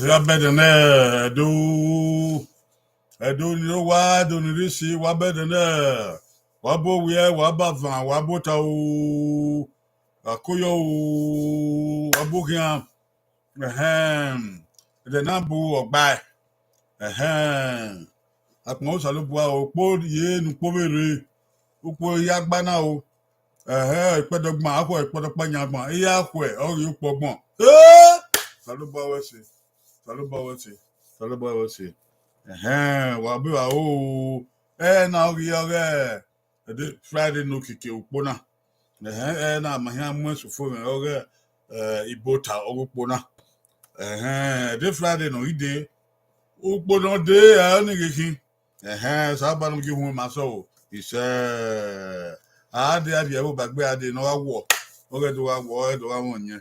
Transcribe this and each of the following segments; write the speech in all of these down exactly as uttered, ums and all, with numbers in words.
Wa bẹdẹ nẹ, Ẹdo, Ẹdo ni rre owa, Ẹdo ni rre isi, wa bẹdẹ nẹ, wa bu owiẹ, wa bu avan, wa bu ota o, wa koyọ o, wa bu okhian. Ẹhẹn, ẹdẹ na bu ọgbae. Ẹhẹn, akpọn Osanobua o, ukpo ye ne ukpo vbe rre, ukpo ya gba na o. Ẹhẹn, ikpẹdọgbọn, akhuẹ ikpẹdọkpa yan gbọn, iran khuẹ, ọ ghi ukpo ọgbọn. Eh! Osanobua wẹ ẹse, Osanobua wẹ ẹse, Osanobua wẹ ẹse. Ẹhẹn, wa be wa o, ẹ na ọ ghi ọghe, ẹdẹ Friday ne okiekie ukpo na. Ẹhẹn, ẹ na ma hian mu ẹsufo mwẹ ọghe, eh, Ibota ọghe ukpo na. Ẹhẹn, ẹdẹ Friday ne ọ ghi dee, ukpo ne ọ dee, ẹ ni ghe khin. Ẹhẹn, Osanobua ne ọ gie uhunmwu ma sẹ o, isẹ. A dee, a rhie ẹvbo ba egbe, a dee ne ọ gha wọ, ọghe do gha wọ, ọghe do gha mwẹ ọyẹn.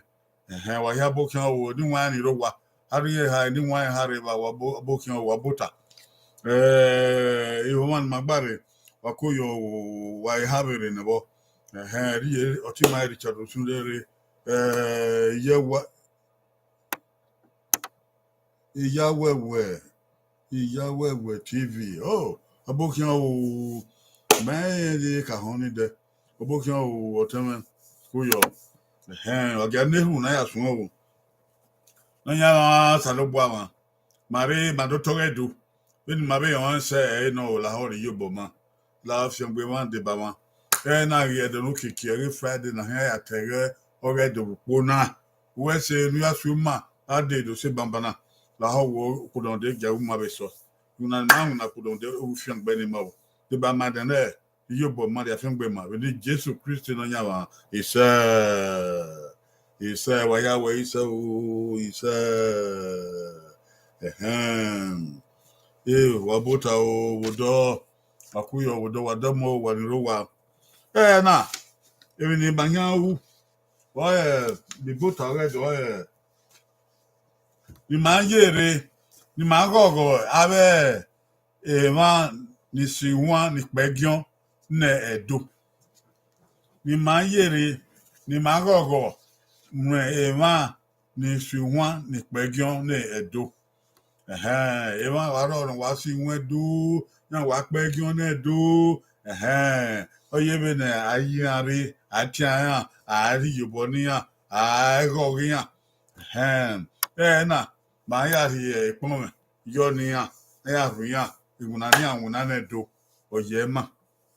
Ẹhẹn, wa hia bu okhian o, eni wan ni rre owa, a rhie eha, eni wan eha rre evba, wa bu, bu okhian o, wa bu ota. Eh, ihomwa ne ima gba rre, wa koyọ o, wa eha vbe rre nẹ vbọ. Ẹhẹn, rhie ọtẹn ima Richard Osunde rre, eh, iye wa, Iyawẹwẹ, Iyawẹwẹ T V. Oh, abokhian o, mẹ rẹn ye ka họn ni dẹ. Abokhian o, ọtẹn mwẹ, koyọ. Ẹhẹn, wa gia ne erhunmwu na ya suẹn o. Ne ọ yan mwa Osanobua mwa, ma rre, ma do tọghe Ẹdo. Vbene ima vbe rẹn ọnrẹn sẹ ẹre nọ, lahọ rre iyobọ ma, lahọ fiangbe mwa deba mwa. Ẹ na ghi Ẹdo ne okiekie, ẹghe Friday na khian ya ta ẹghẹ ọghe Ẹdo vbe ukpo na. Wẹ ẹse ne u ya sẹ ima, a dee do sẹ banbanna, lahọ wẹ ukpodọmwẹdẹ gia ru ima vbe sọ. Una ni ma winna ukpodọmwẹdẹ, u fiangbe ne ima o. Deba ma dẹ nẹ, iyobọ ma rhie fiangbe ma, vbene Jesu Kristi Nọyaẹnmwa, isẹ, isẹ, wa ya wẹ isẹ o, isẹ. Ẹhẹn. E, wa bu ota o, vbe odọ, wa koyọ vbe odọ, wa dọmọ o, wa ni rre owa. Ẹ na, emwi ne ima khian ru, ọ, eh, vbe Ibota ọghe Ẹdo, ọ, eh, ne ima ye rre, ne ima ghọghọ avbe emwa ni sẹ ihuan ni kpẹgiọn ne Ẹdo. Ne ima ye rre, ne ima ghọghọ ruẹn emwa ni sẹ ihuan ni kpẹgiọn ne Ẹdo. Ẹhẹn, emwa wa rrọọ ne wa sẹ ihuan Ẹdo, iran wa kpẹgiọn ne Ẹdo. Ẹhẹn, ọ ye vbene a ye iran rre, a tian iran, a rhie iyobọ ne iran, a ghọghọ iran. Ẹhẹn, ẹre na, ma ya rhie ekpọnmwẹ yọ ne iran, a ya rhu iran, iwinna ne iran winna ne Ẹdo, ọ ye ima.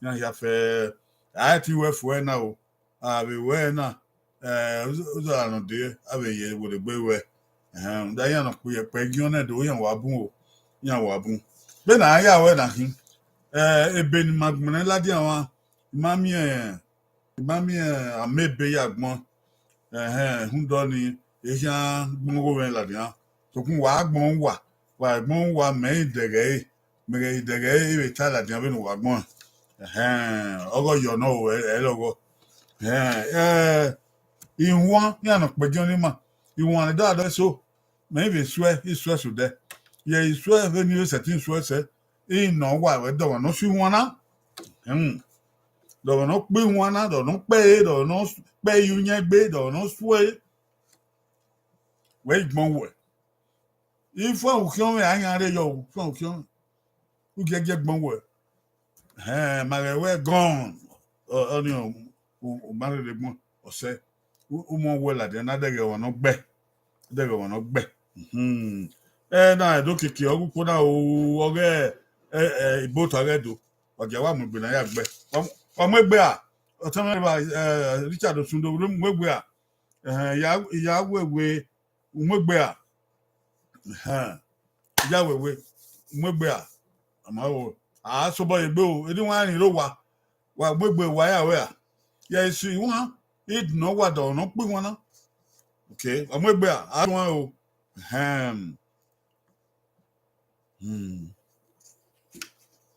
Iran hia fẹ, a i te wẹ fo ẹre na o, a vbe wẹ ẹre na, eh, uzọla ne ọ dee, a vbe ye werriegbe wẹ. Ẹhẹn, rhunmwuda iran ne ọ kpẹgiọn ne Ẹdo, iran wa bun o, iran wa bun. Vbene a ya wẹ na khin, eh, ebe ne ima gbẹnnẹ ladian mwa, I ma miẹn, I ma miẹn amebe ya gbọn. Ẹhẹn, rhunmwuda ọnii, e khian gbọn gho mwẹ ladian. Sokpan wa gbọn uwa, wa gbọn uwa, mẹ i dẹghe ẹre, mẹ ghẹ i dẹghe ẹre, I vbe ta ladian vbene uwa gbọn. Ẹhẹn, ọghe ọ yọ nọ o, ẹ, ẹ lọghọ. Ẹhẹn, eh, ihuan, iran ne ọ kpẹgiọn ne ima, ihuan ne da dọ eso, mẹ i vbe suẹ, I suẹ sẹ odẹ. Yẹ I suẹ vbene I sẹtin suẹ sẹ, I nọ uwa vbe dọmọ ne ọ sẹ ihuan na. Hmm. Dọmọ ne ọ kpe ihuan na, dọmọ ne ọ kpe ẹre, dọmọ ne ọ kpe ẹre ye uyẹn egbe, dọmọ ne ọ suẹ ẹre. Wẹ i gbọn wẹ. I fuẹn ukhiọnmwẹ a yan rre yọ, u fuẹn ukhiọnmwẹ. U giẹgiẹ gbọn wẹ. Ẹhẹn, ma ghẹ wẹ gọn, ọ, ọnii, u, u ma rherhe gbọn, ọ sẹ. U, u mọ wẹ ladian na dẹghe ọmwa ne ọ gbẹ. Dẹghe ọmwa ne ọ gbẹ. Mhm. Ẹ na, Ẹdo keke, ọghe ukpo na o, ọghe, ẹ, ẹ, Ibota ọghe Ẹdo. Wa gia wa mu egbe na ya gbe. Wa, wa mu egbe a? Ọtẹn mwẹ ba, eh, Richard Osundo, vbe mu egbe a? Ẹhẹn, ya, ya wẹ wẹ, u mu egbe a? Ẹhẹn, ya wẹ wẹ, u mu egbe a? Ama o, a sobọ ye egbe o, eni wan ni rre owa, wa mu egbe wa ya wẹ a? Ya esi wan, idin ne ọ wa dọ ne ọ kpe ihuan na. Okay, wa mu egbe a? A wan o. Ẹhẹn. Hmm.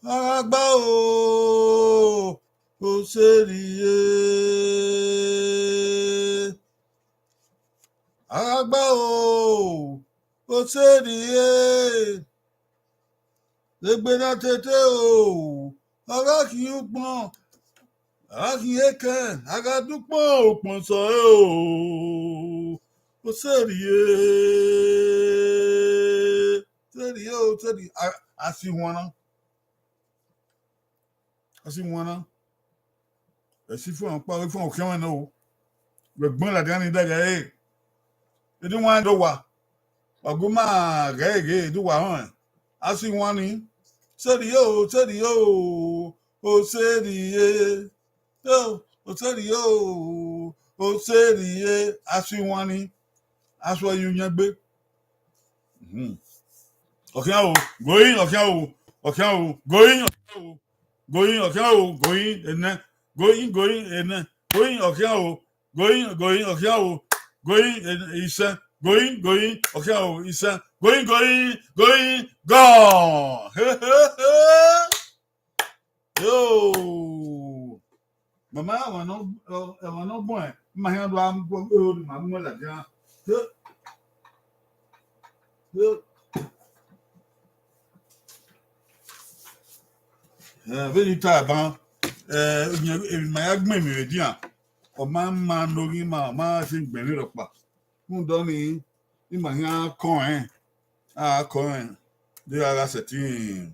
Aragba o, oseri ye. Aragba o, oseri ye. Egbe na tete o, a gha khin ukpọn, a gha khin ekẹn, a gha dẹ ukpọn, ukpọn sẹ o, oseri ye. Oseri ye, Oseri, a, a si huan na. A si huan na. Ẹ si fuẹn ọkpa, fuẹn okhian mwẹ nẹ o. Vbe gbọn ladian ni dẹghe ẹre. Edi wan do wa. Wa gu ma ghẹ ghe, edi wa họn. A si huan ni. Oseri ye, Oseri ye, Oseri ye. Yo, Oseri yo, Oseri ye, a si huan ni, a suẹ ye uyẹn gbe. Mhm. Ọkhian o, going, ọkhian o, ọkhian o, going, ọkhian o, going, ọkhian o, going, enẹ, going, going, enẹ, going, ọkhian o, going, going, ọkhian o, going, en-, isẹn, going, going, ọkhian o, isẹn, going, going, going, gone. Yo! Mama, ẹmwẹ nọ, ẹmwẹ nọ gbẹn, ma hia do a mu, ma mu ladian. Yo! Yo! Eh, vbene I ta ban, eh, emwi ma ya gbẹn emwi vbe edian, ọ ma ma ne oghi ma, ọ ma sẹ gbẹn ni rhọkpa. Rhunmwuda ọnii, ima khian kọẹn, a kọẹn, de a gha sẹtin,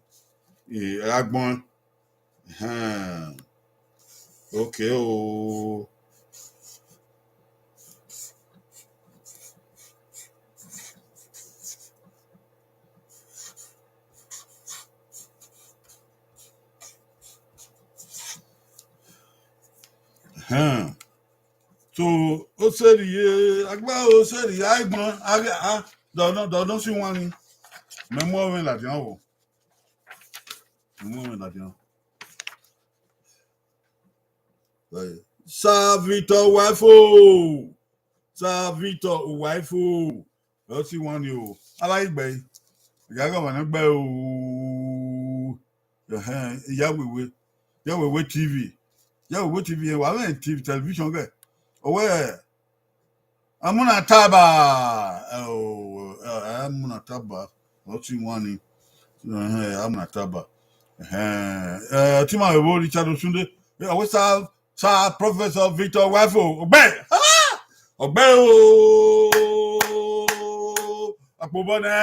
eh, a gha gbọn. Ẹhẹn. Okay o. Ẹhẹn. So, Oseri ye, agba Oseri, a i gbọn, a gha, a, dọnọ, dọnọ si wan ni. Mẹ mu ọmwẹ ladian vbọ. Mẹ mu ọmwẹ ladian. Sir Victor Uwaifo. Sir Victor Uwaifo. Ọ si wan ni o. A gha gbe ẹre. Ọ gha gha ọmwa ne gbe ẹre o. Ẹhẹn, Iyawewe. Iyawewe T V. Iyawewe T V, wa mwẹ T V, television gẹ. Ọ wẹ, Amunataba. Ẹ o, ẹ, Amunataba. Ọ si wan ni. Ẹhẹn, Amunataba. Ẹhẹn, ẹ, Tima Evo Richard Osunde. Ẹ, ọ wẹ Sir, Sir Professor Victor Uwaifo. Ọgbẹ. Ah! Ọgbẹ o. Akpobọ nẹ.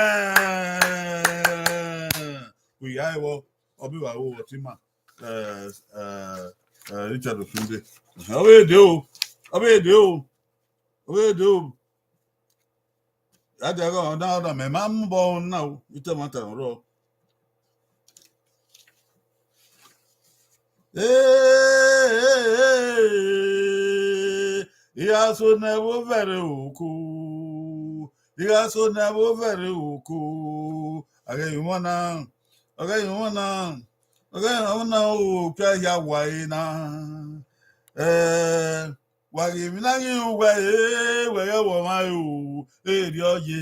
Oya ẹvbo. Ọ be wa ru Tima. Eh, eh, eh, Richard Osunde. Ọ vbe de o. Ọ vbe de o. Ọ vbe de o. Ya dia gha ọna, ọna mẹ ma mu bọ na o. Ite ma ta rọ. Eh, eh, eh, eh. Iran so ne ẹvbo vẹrẹ oko. Iran so ne ẹvbo vẹrẹ oko. A ghẹ ye wan na. A ghẹ ye wan na. A ghẹ ye wan na o, okpia ya wa ẹre na. Eh, wa ghi emwi na ghi ru wẹ, eh, wẹ ghẹ vbe ọmwa ẹre o, erriọ ye,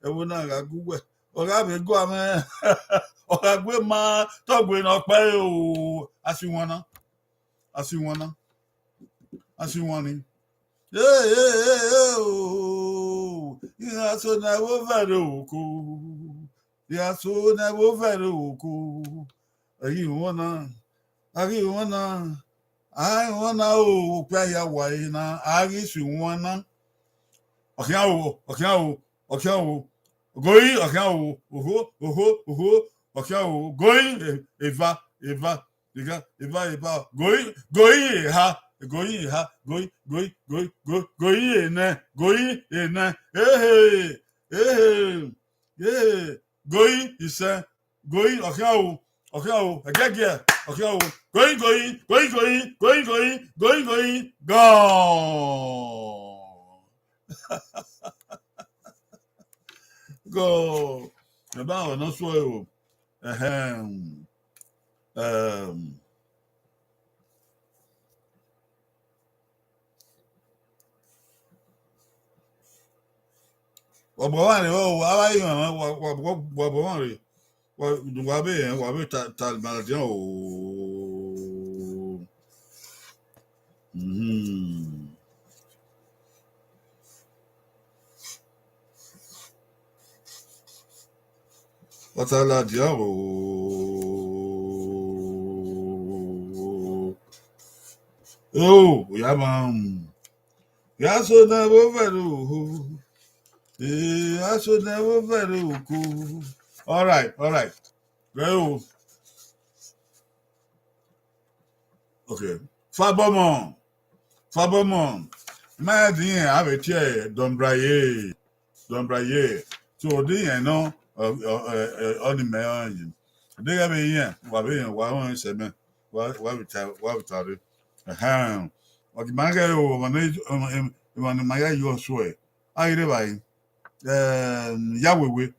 ẹvbo na gha gu wẹ, ọ gha vbe gu amwẹ, ọ gha gu ma, te ọ gue ne ọ kpẹre o, a si wan na, a si wan na, a si wan ni. Eh, eh, eh, eh, o, iran so ne ẹvbo vẹrẹ oko, iran so ne ẹvbo vẹrẹ oko. A ghi wan na, a ghi wan na, a ghi wan na o, okpia ya wa ẹre na, a ghi si wan na. Ọkhian o, ọkhian o, ọkhian o, goi, ọkhian o, oho, oho, oho, ọkhian o, goi, e-, eva, eva, eva, eva, eva, goi, goi, eha, goi, eha, goi, goi, goi, goi, goi, enẹ, goi, enẹ, ehe, ehe, ehe, goi, isẹn, goi, ọkhian o, ọkhian o, ẹgiẹgiẹ, ọkhian o, goi, goi, goi, goi, goi, goi, goi, goi, gone. Gone. Ẹ ba ọnọ suọ o. Ẹhẹn. Ẹm, wa bọ ọmwa rre, wa, wa, wa, wa, wa, wa bọ ọmwa rre. Wa, wa vbe, wa vbe ta, ta ma ladian o. Mhm. Wa ta ladian o. O, ya ma, ya so ne ẹvbo vẹrẹ oko. Eh, a so ne ẹvbo vẹrẹ oko. All right, all right. Well, okay. Fabọmọ, Fabọmọ. Ma di yẹn a vbe tie Don Braye, Don Braye. So di yẹn nọ, ọ, ọ, ọ, ọ, ọ ni mẹ ọnrẹn. Deghẹ vbe yẹn, wa vbe yẹn, wa rẹn sẹ mẹ, wa, wa vbe ta, wa vbe ta rre. Ẹhẹn. Ọ gi ma ghẹ o, emwa ne, emwa ne ma ya yọ suẹ. A ghi rre evbare. Em, ya wewe.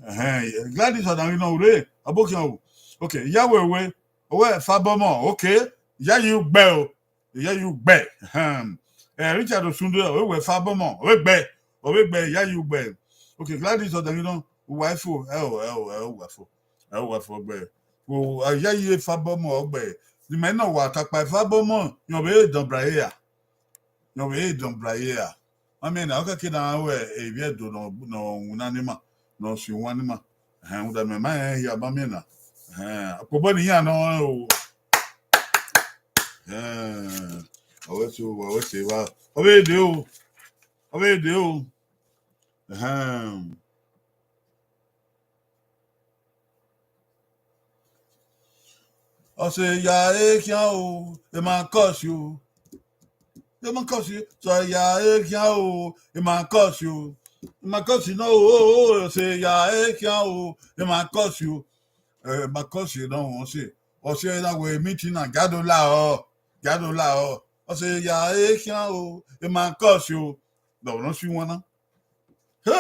Ẹhẹn, Gladys Ọdanghinọ, u rre, ọbokhian o. Okay, ya wewe. Ọ wẹ Fabọmọ, okay. Ya yi ugbẹ o. Ya yi ugbẹ. Ẹhẹn. Eh, Richard Osunde, ọ wẹ Fabọmọ, ọ vbe gbẹ. Ọ vbe gbẹ, ya yi ugbẹ. Okay, Gladys Ọdanghinọ, uwa fo, ẹ o, ẹ o, ẹ o, uwa fo. Ẹ o, uwa fo gbẹ. O, a ya yi Fabọmọ ọgbẹ. Ni mẹ nọ wa takpa Fabọmọ, yọ vbe Don Braye a. Yọ vbe Don Braye a. Ma miẹn na, ọ kẹke na wẹ evbi Ẹdo nọ, nọ winna ni ma, nọ si wan ni ma. Ẹhẹn, rhunmwuda mẹ ma rẹn hia, ma miẹn na. Ẹhẹn, ọkpobọ ne iran nọ o. Ẹhẹn, ọ wẹ so, ọ wẹ so evba. Ọ vbe dee o. Ọ vbe dee o. Ẹhẹn. Ọ sẹ ya e khian o, emwa kọsi o. Emwa kọsi, sẹ ya e khian o, emwa kọsi o. Emwa kọsi nọ o, ọ sẹ ya e khian o, emwa kọsi o. Eh, emwa kọsi nọ ọ sẹ. Ọ sẹ na wẹ meeting na, gia do la ọ, gia do la ọ. Ọ sẹ ya e khian o, emwa kọsi o. Dọmwẹ ne ọ si wan na. He!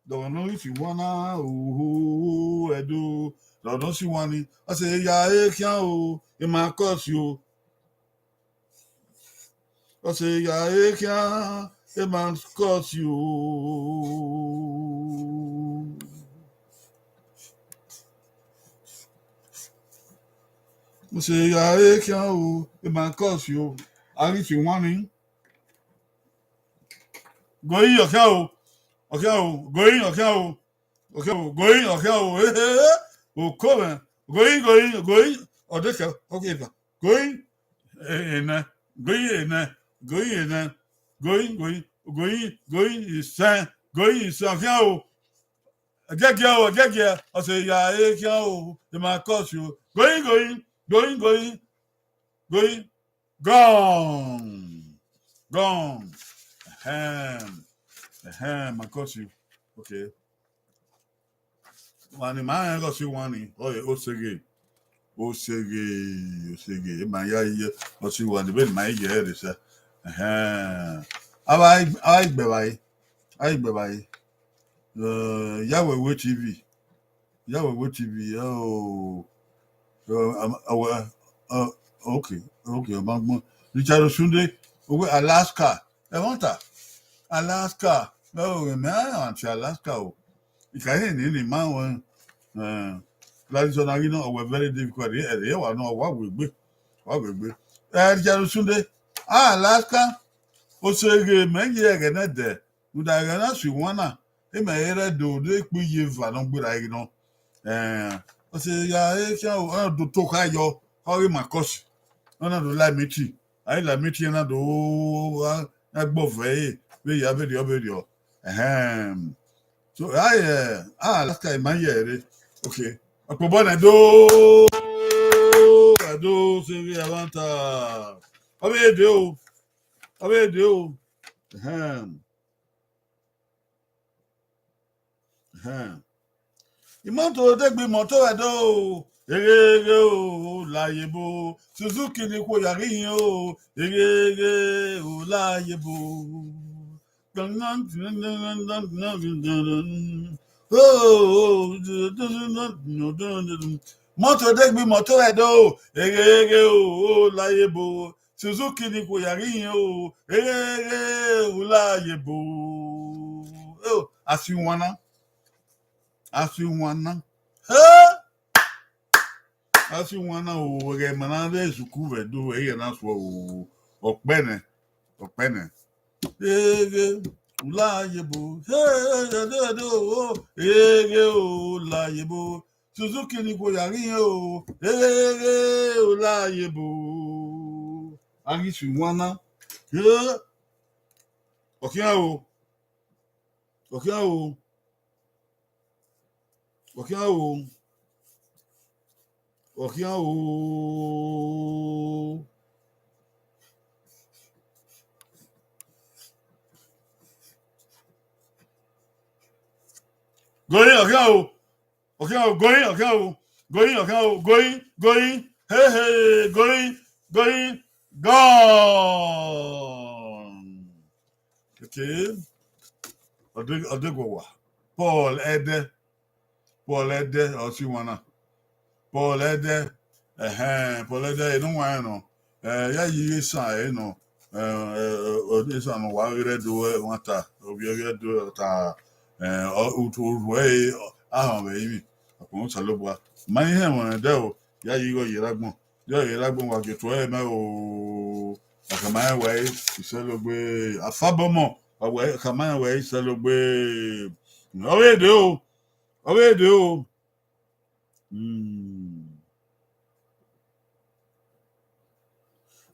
Dọmwẹ ne ọ ghi si wan na, oho, Ẹdo. Dọmwẹ ne ọ si wan ni. Ọ sẹ ya e khian o, emwa kọsi o. Ọ sẹ ya e khian, emwa kọsi o. Ọ sẹ ya e khian o, emwa kọsi o. A ghi si wan ni. Going, ọ khian o, ọ khian o, going, ọ khian o, ọ khian o, going, ọ khian o, ehe, oko mwẹ, going, going, going, ọ dekẹ, okay, going, enẹ, going, enẹ, going, enẹ, going, going, going, going, isẹn, going, isẹn, ọ khian o, ẹgiẹgiẹ o, ẹgiẹgiẹ, ọ sẹ ya e khian o, emwa kọsi o, going, going, going, going, going, gone, gone. Ẹhẹn, ẹhẹn, emwa kọsi o, okay. Wa ni ma rẹn kọsi wan ni, ọ, ọ sẹ ghe, ọ sẹ ghe, ọ sẹ ghe, ma ya ye, ọ si wa ni, vbene ma ye ẹre sa. Ẹhẹn. Avbe, avbe igbẹvbare, avbe igbẹvbare. Eh, ya wewe T V. Ya wewe T V, oh, oh, um, oh, uh, uh, okay, okay, ọ ma gbọn. Richard Osunde, ọ wẹ Alaska, ẹmwata, Alaska, oh, mẹ a anti Alaska o. I ka he ni, ni ma wẹ, eh, Gladys Ọdanghinọ, ọ wẹ very difficult, ẹre, ẹre wa nọ, wa wegbe, wa wegbe. Eh, Richard Osunde, ah, Alaska, ọ sẹ ghe mẹ ye ẹghẹ nẹdẹ, rhunmwuda ẹghẹ na si wan na, imẹ i rre Ẹdo, de ikpẹ iye eva ne ọ gberra ghi nọ. Eh, ọ sẹ ya e khian o, ọ do to kha yọ, ọ ghi ma kọsi, ọ na do la meeting, a i la meeting, ọ na do gha, gha gbọvọ ẹre, vberriọ, vberriọ, vberriọ. Ẹhẹn. So, a, eh, ah, Alaska, ima ye ẹre. Okay. Ọkpobọ nẹ do, Ẹdo, sẹ vbe avanta. Ọ vbe dee o. Ọ vbe dee o. Ẹhẹn. Ẹhẹn. Imọto degbe imọto Ẹdo o, egheghe o, la ye ebo. Suzuki ni khuo ya ghi hin o, egheghe o, la ye ebo. Mọto degbe imọto Ẹdo o, egheghe o, la ye ebo. Suzuki ni khuo ya ghi hin o, egheghe o, la ye ebo. Oh, a si wan na. A si wan na. He! A si wan na o, ẹghẹ ma na rre sukuru vbe Ẹdo, ẹghẹ na suọ o, ọkpẹ nẹ, ọkpẹ nẹ. Egheghe, u la ye ebo. He, Ẹdo, Ẹdo, o, egheghe o, u la ye ebo. Suzuki ni khuo ya ghi hin o, egheghe o, u la ye ebo. A ghi si wan na. He, ọ khian o, ọ khian o. Ọ khian o. Ọ khian o. Going, ọ khian o. Ọ khian o, going, ọ khian o. Going, ọ khian o. Going, going. Hey, hey, going, going. Gone. Okay. Ọ de, ọ de guọwa. Paul Ẹdẹ. Paul Ẹdẹ, ọ si wan na. Paul Ẹdẹ, ẹhẹn, Paul Ẹdẹ, enu wan nọ. Eh, ya yi esan ẹre nọ. Eh, eh, eh, esan nọ wa ghi rre do ẹmwata, ovbi ẹghẹ do ta, eh, ọ, utu, utu ẹre, ọ, a họn vbe ẹrinmwi. Akpọnmwẹ Osanobua. Ma i họn ẹmwẹ ẹdẹ o, ya yi igho ye ra agbọn. Yọ ye ra agbọn wa gie tuẹ mẹ o. Akhama rẹn wẹ isẹlogbe. Afabọmọ, wa wẹ akhama rẹn wẹ isẹlogbe. Ọ vbe de o. Ọ vbe de o. Hmm.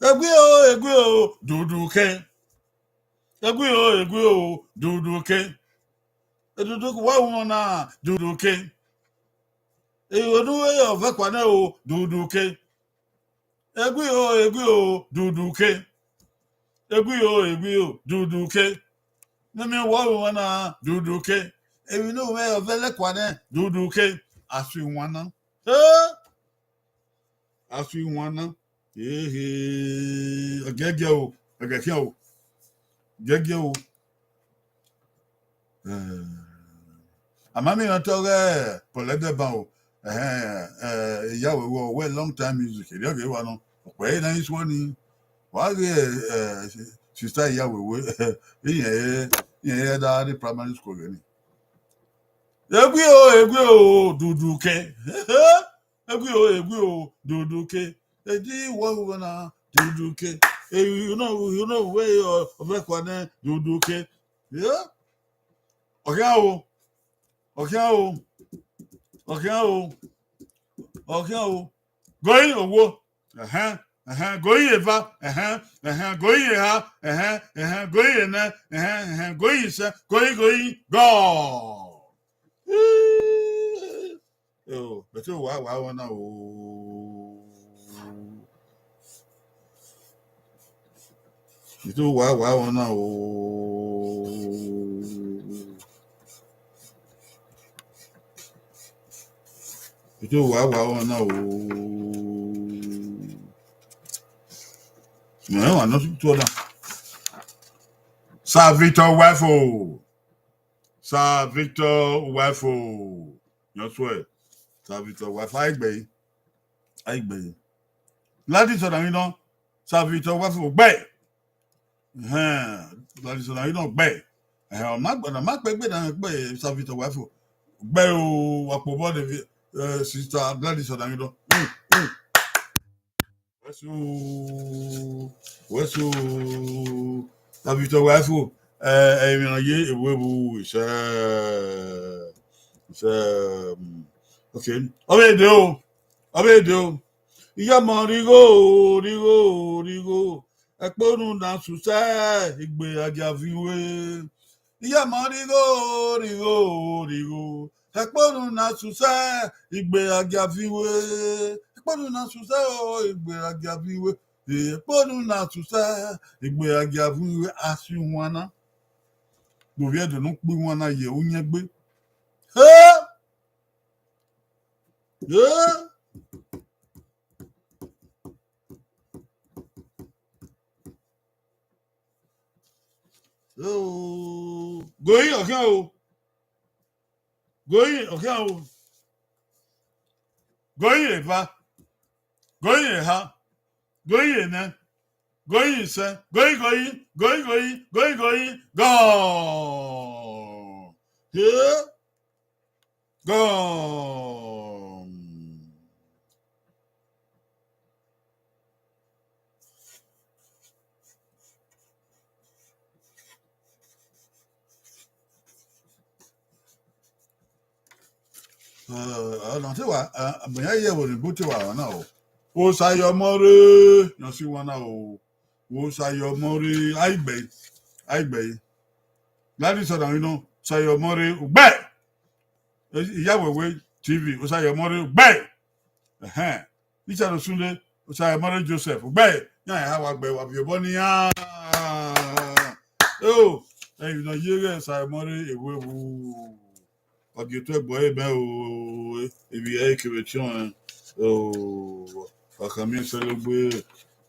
Egui o, egui o, dudu ke. Egui o, egui o, dudu ke. Edudu ke wa wọn na, dudu ke. Igho ne u vbe ye ọvẹkua nẹ o, dudu ke. Egui o, egui o, dudu ke. Egui o, egui o, dudu ke. Mẹmẹ wa wọn na, dudu ke. Emwi ne u vbe ye ọvẹlẹkua nẹ, dudu ke. A su iwan na. Eh? A su iwan na. Ehe, ẹgẹgiẹ o, ẹgẹkhian o. Gẹgiẹ o. Eh, a ma miẹn ọtọ ọghe Paul Ẹdẹ ban o. Ẹhẹn, eh, Iyawewe, wẹ long time music, erriọ ghe wa nọ. Ọkpẹ ẹre na i suọ ni. Wa ghe, eh, sister Iyawewe, iye, iye da ni primary school ghe ni. Egui o, egui o, dudu ke. Egui o, egui o, dudu ke. Edi wọ ghẹ na, dudu ke. Eyi, you know, you know, wẹ ọvẹkua nẹ, dudu ke. Yeah? Ọ khian o. Ọ khian o. Ọ khian o. Ọ khian o. Going owo. Ẹhẹn, ẹhẹn, going eva. Ẹhẹn, ẹhẹn, going eha. Ẹhẹn, ẹhẹn, going enẹ. Ẹhẹn, ẹhẹn, going isẹ. Going, going, gone. Yo, bẹtẹ wa wa wọn na o. Bẹtẹ wa wa wọn na o. Bẹtẹ wa wa wọn na o. Mẹ wa nọ tutu ọna. Sir Victor Uwaifo. Sir Victor Uwaifo. Yọ suẹ. Sir Victor Uwaifo, a i gbe yi. A i gbe yi. Gladys Ọdanghinọ, Sir Victor Uwaifo, gbe. Ẹhẹn, Gladys Ọdanghinọ, gbe. Ẹhẹn, ọ ma gbe, ọ ma kpe gbe na gbe, Sir Victor Uwaifo. Gbe o, wa kpobọ de vi, eh, Sister Gladys Ọdanghinọ. Mm, mm. Wẹsu, wẹsu, Sir Victor Uwaifo, eh, emwi na ye ewu ewu, isẹ, isẹ, mm, okay. Ọ vbe de o, ọ vbe de o. Iyamọ righo, righo, righo. Ẹkponu na susẹ, igbe a gia viọ iwe. Iyamọ righo, righo, righo. Ẹkponu na susẹ, igbe a gia viọ iwe. Ẹkponu na susẹ o, igbe a gia viọ iwe. Ẹkponu na susẹ, igbe a gia viọ iwe. A su iwan na. Ovbi Ẹdo ne u kpe iwan na ye uyẹn gbe. He! He! So, going, ọ khian o. Going, ọ khian o. Going eva. Going eha. Going enẹ. Going isẹ. Going, going, going, going, going, going, gone. He? Gone. Eh, ọna te wa, eh, mẹ ya ye ẹvbo ni bu te wa na o. Osa ye ọmọ rre, yan si wan na o. Osa ye ọmọ rre, a i gbe, a i gbe. Gladys Ọdanghinọ, Osa ye ọmọ rre, ugbẹ. Iyawẹwẹ T V, Osaye Ọmọrere, ugbẹn. Ẹhẹn. Richard Osunde, Osaye Ọmọrere Joseph, ugbẹn. Iran eha wa gbe, wa viọ obọ ne iran. O, emwi ne ọ ye ighẹ Osaye Ọmọrere ewu ewu. Wa gie otọ ẹgbẹe ẹre mẹ o, emwi ẹre kevbe tiọnrẹn o, wa khama sẹlẹ ogbe,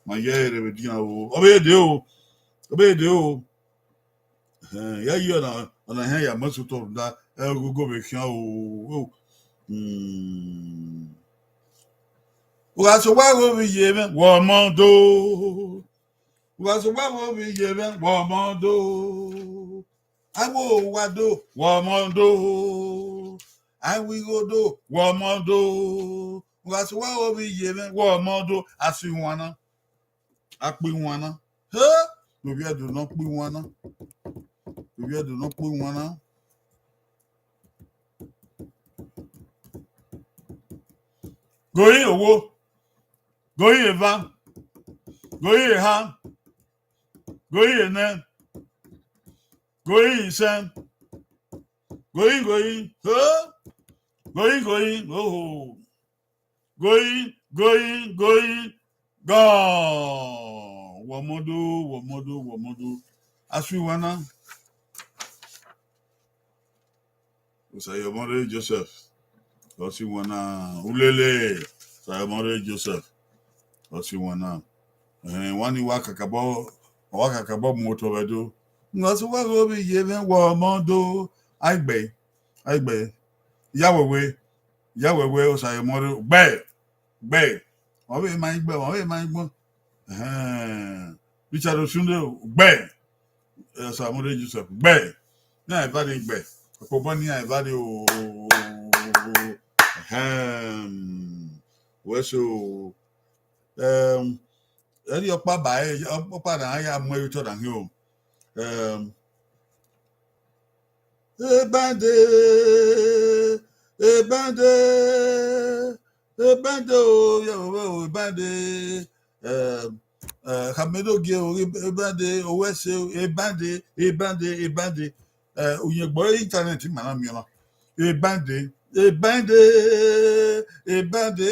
ma ye ẹre vbe edian o. Ọ vbe dee o, ọ vbe dee o. Ehẹn, ya yi ọna, ọna hẹn ya mu ẹse otọ rhunmwuda, ẹ, ogogo vbe khian o. Hmm. U gha sẹ owa ghe ovbi iye mwẹ, wẹ ọmọ do. U gha sẹ owa ghe ovbi iye mwẹ, wẹ ọmọ do. Awo wa do, wẹ ọmọ do. Awo igho do, wẹ ọmọ do. U gha sẹ owa ghe ovbi iye mwẹ, wẹ ọmọ do. A sẹ iwan na. A kpe iwan na. He! Ovbi Ẹdo ne ọ kpe iwan na. Ovbi Ẹdo ne ọ kpe iwan na. Goyin owo, goyin eva, goyin eha, goyin enẹ, goyin isẹn, goyin, goyin, he, goyin, goyin, oho. Goyin, goyin, goyin, gọ. Wẹ ọmọ do, wẹ ọmọ do, wẹ ọmọ do. A sẹ iwan na. Osaye Ọmọrere Joseph, ọ sẹ iwan na. Ulele, Osaye Ọmọrere Joseph, ọ sẹ iwan na. Ẹhẹn, wa ni wa kakabọ, wa kakabọ mu otọ vbe do. Nga sẹ owa ghe ovbi iye mwẹ, wẹ ọmọ do. Aigbe, aigbe. Iyawẹwẹ, Iyawẹwẹ, Osaye Ọmọrere, ugbẹn, ugbẹn. Wa vbe ma igbẹn, wa vbe ma igbẹn. Ẹhẹn. Richard Osunde, ugbẹn. Osaye Ọmọrere Joseph, ugbẹn. Ne a eva rre ugbẹn. Ọkpobọ ne a eva rre o. Ẹhẹn. Wẹ so, ẹm, ẹrriọ ọkpa ba ẹre, ọkpa na ya mu ẹre otọ na hin o. Ẹm, Ebande, Ebande, Ebande o, ya vbe o, Ebande. Ẹm, ẹ, khama enogie o, Ebande, owẹ ẹse o, Ebande, Ebande, Ebande. Ẹ, uyẹngbọ internet ma na miẹn ọna. Ebande, Ebande, Ebande,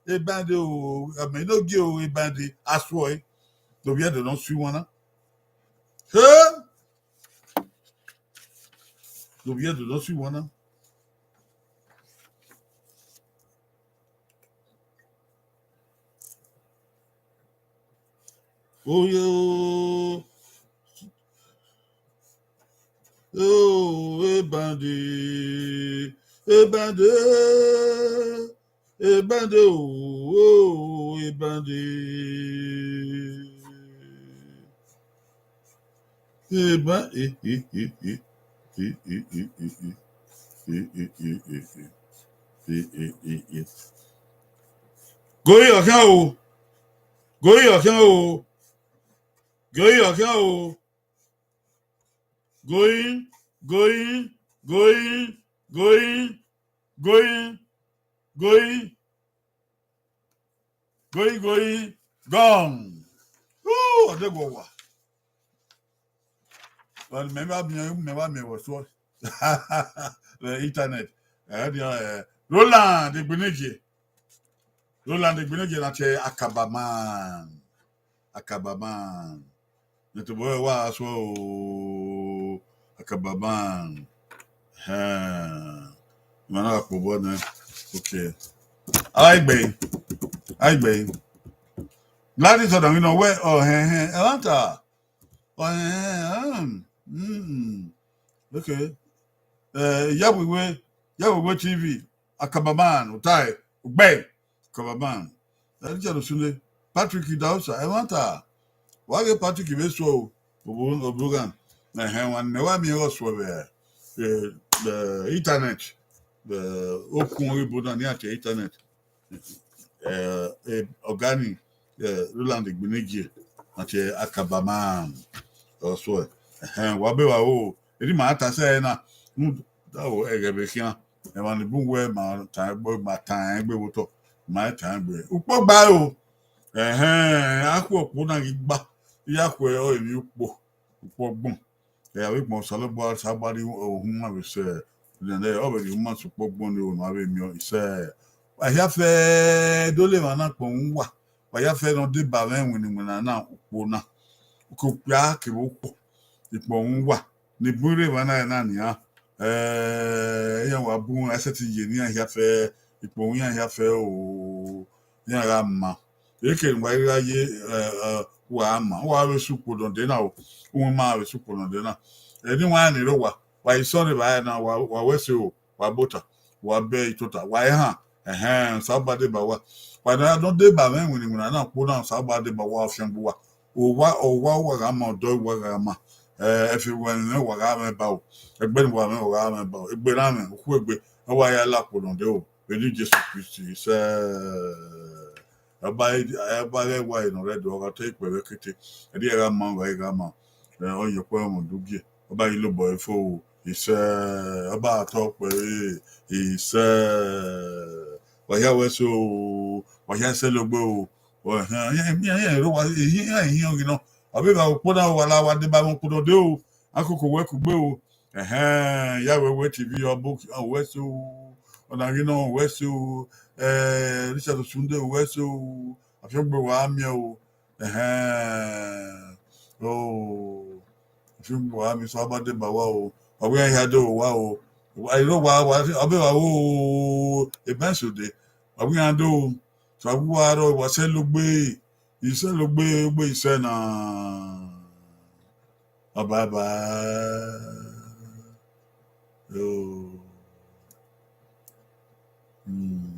Ebande o, khama enogie o, Ebande, a sẹ ọe. Ovbi Ẹdo ne ọ sẹ iwan na. He! Ovbi Ẹdo ne ọ sẹ iwan na. Oyo, o, Ebande, Ebande, Ebande o, o, Ebande. Eba, e, e, e, e. E, e, e, e, e. E, e, e, e, e. E, e, e, e. Goyin ọkhian o. Goyin ọkhian o. Goyin ọkhian o. Goyin, goyin, goyin, goyin, goyin, goyin. Goyin, goyin, gone. Woo, ọdẹguọwa. Well, mẹ wa miẹn, mẹ wa miẹn vbe ọsuọ. Vbe internet. Ẹ, dia, ẹ, Roland Egbenegie. Roland Egbenegie na tie Akabaman. Akabaman. Ne tobọ ẹre wa suọ o, Akabaman. Hẹn. Ima na kpobọ nẹ. Okay. Aigbe. Aigbe. Gladys Ọdọnrinọ wẹ, ọ, hẹn, hẹn, ẹmwata. Ọ, hẹn, hẹn, hmm, hmm. Okay. Eh, Iyawẹwẹ, Iyawẹwẹ T V, Akabaman, utai, ugbẹn, Akabaman. Elijah Osunde, Patrick Idahosa, ẹmwata. Wa ghe Patrick vbe suọ o, oboghan. Ẹhẹn, wa ne wa miẹn ọghe ọ suọ vbe, eh, eh, internet. Eh, okhuo ebo na ni a tie internet. Eh, eh, ọga ni, eh, Roland Egbenegie, a tie Akabaman, ọ suọ. Ẹhẹn, wa be wa o, eri ma ta sẹ na, nu, da o, ẹghẹ vbe khian, emwa ni bun wẹ ma ta egbe, ma ta egbe vbe otọ, ma ta egbe. Ukpo gba o. Ẹhẹn, a khu ọkpo na ghi gba, ya khu ẹre emwi ukpo, ukpo gbọn. Ẹ, avbe ikpọn Osanobua, Osanobua rhie uhunmwu vbe sẹ Nene ọ vbe rhie uma sẹ ukpọn gbọn ne ma vbe miẹn isẹ. Wa hia fẹ do le emwa na kpọnmwẹ uwa, wa hia fẹ ne ọ deba mwẹ iwinna iwinna na ukpo na. Okpia kevbe okhuo, ikpọnmwẹ uwa, ne bun rre emwa na na nian. Eh, iran wa bun, a sẹtin ye ne iran hia fẹ, ikpọnmwẹ iran hia fẹ o, iran gha ma. Eke ne wa gha ye, eh, eh, wa ma, wa vbe sẹ ukpo nọ de na o, uwẹ ma vbe sẹ ukpo nọ de na. Eni wa ni rre owa, wa i sọnrọn evbare na, wa, wa wẹ ẹse o, wa bota, wa bẹ itota, wa i han, ẹhẹn, Osanobua deba wa. Wa ne ọ deba mwẹ iwinna iwinna na ukpo na, Osanobua deba wa, ọ fiangbe uwa. Owa, owa uwa gha ma, ọdọ uwa gha ma, eh, ẹfe uwa mwẹ wa gha mwẹ ba o, ẹgbẹe ne uwa mwẹ wa gha mwẹ ba o, egbe na mwẹ, okhuegbe, ọ wa ya la ukpo nọ de o, vbe eni Jesu Kristi, isẹ. Ọba, ọba ghẹ wa ne ọ rre Ẹdo, ọ gha te ikpẹ vbe kete, ẹdẹ gha ma, ọ gha ma, eh, ọ ye ọkpọ ẹmwẹ ugie, ọba ghi lobọ ẹre fo, isẹ, ọba tọ kpẹ, isẹ, wa hia wẹ ẹse o, wa hia sẹ logbe o, ẹhẹn, iran, iran, iran rre owa, iran, iran ghi nọ, ọ vbe evba ukpo na wa la, wa deba mwẹ ukpo nọ de o, a koko wẹ kugbe o, ẹhẹn, ya wẹ wẹ T V ọ bo, ọ wẹ ẹse o, ọna ghi nọ wẹ ẹse o, eh, Richard Osunde wẹ ẹse o, afiangbe wa miẹn o, ẹhẹn, o, afiangbe wa miẹn, Osanobua deba wa o, wa wẹ iran hia do wa o, wa i rre owa, wa, ọ vbe evba o, ebẹn sẹ odẹ, wa wẹ iran do, Osanobua rrọọ, wa sẹ logbe, isẹ logbe, ogbe isẹ na. Bye bye. Yo. Hmm.